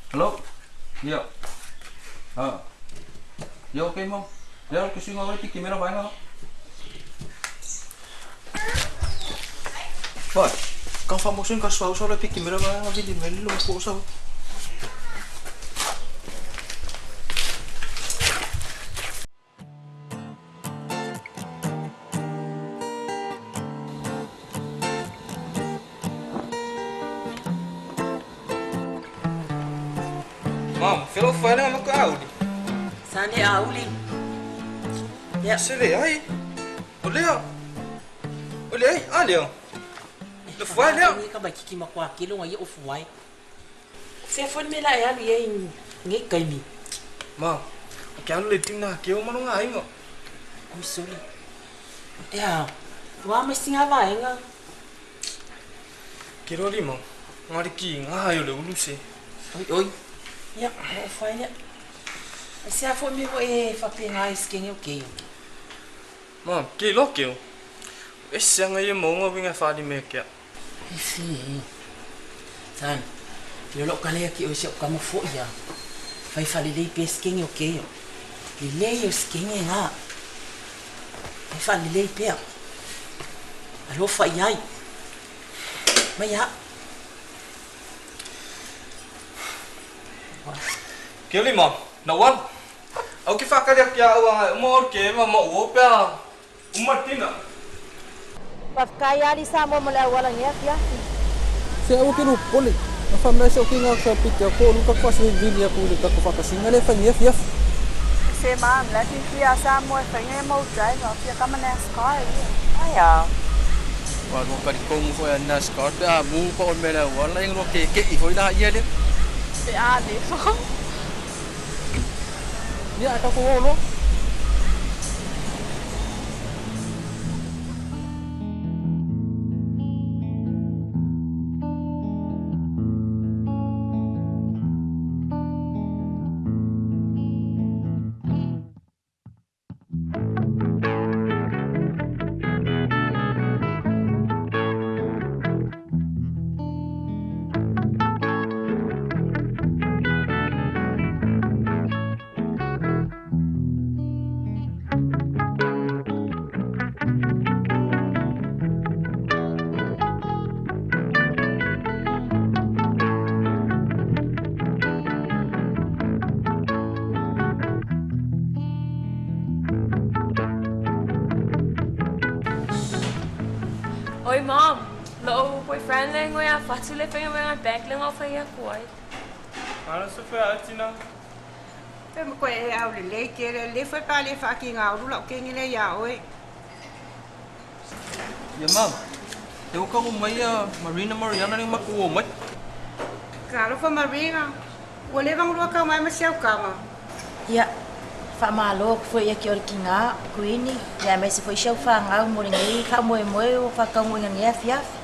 Hello. Ya. Ha. Ya okay mo. Ya ke singa wai tiki mera vaenga. Vai. Ka fa mo sin ka swau sa le piki mera vaenga vili meli lo ko sa. Mom, felo fana ma ka auli. Sane auli. Ya. Se le ai. O lea. O le ai, a lea. Le fuai lea. Ni ka ba kiki ma kwa kilo ngai o fuai. Se fo me la e alu ye ngai kaimi. Ma, o ke alu le tina ke o mano ngā inga. Oi soli. Ea, wa mai singa vaenga. Ke rori ma, ngā riki ngā hai o le ulu se. Oi oi. Ia, o fuai lea. Ai se afo me ho e whapenga ai skenge o keo. Ma, ke lo keo. E se anga ia maunga winga whaali mea kea. E si e. San, ke lo kalea ki o se o kama fo ia. Whai whale lei pe skenge o keo. Le lei o skenge ngā. Whai whale lei pea. Alofa i ai. Mai a. Ke oli ma, na wan. Au ke whakaria ki a au anga uma o ke ma ma o pea. Uma tina. Faafetai ali Samoa mo le auala nei afiafi. Se aua ke lu pole. Na fa mea se o ki ngā ka pite a ko lu ka kwa se vili aku le ka ko whakasinga le whangi afiafi. Se mam, la fi fia Samoa e whainga e mau driver, fia kama NASCAR ia. Ai a. Wa lua kari kongu foi a NASCAR pe a mu pa o mele wala ing lo ke ke i foi la ia le. Pe a le fo. Ia ka ko lo. Oi mom, lo boyfriend le ngoi a fatu le whainga mai bank le ngau whai aku ai. Ana se whea tina. Pe mo koe e au le lei ke le le foi pa le whaki ngā uru lau kengi le ia oe. Ia mam, te o kango mai a Marina Mariana ni maku o mai. Ka alofa Marina, ua leva ngulua kau mai ma siau kama. Ia, whaamalo ku foi ia ki ore ki ngā, kuini, ia mai se foi siau whangau mo le ngei, wha moe moe o whakaungu inga ngea fiafi.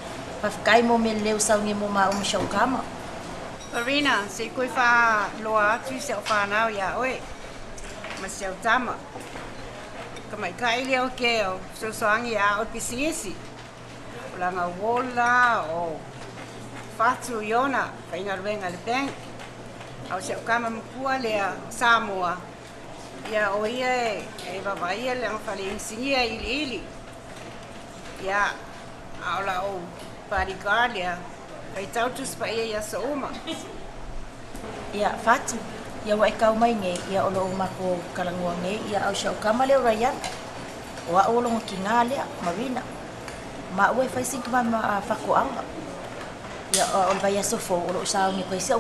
Whawhakai mo me leo saunge mo ma o siau kama. Marina, se koe wha loa atu se o whanau ia oe. Ma siau tama. Ka mai kai leo ke o sosoangi a o pisinisi. O langa wola o whatu iona, whainga ruenga le bank. Au se o kama mkua lea Samoa. Ia o ia e vavaia le anga whale insinia ili ili. Ia au la o bodyguard lea. Whai tautus pa ia ia sa uma. Ia, whatu. Ia wa e kau mai nei, ia o lo mako kalangua nei, ia au siau kama leo Ryan. O a o longo ki ngā lea, Marina. Ma ue whai sing ma whakoanga. Ia o le vai aso fo o lo saungi koe siau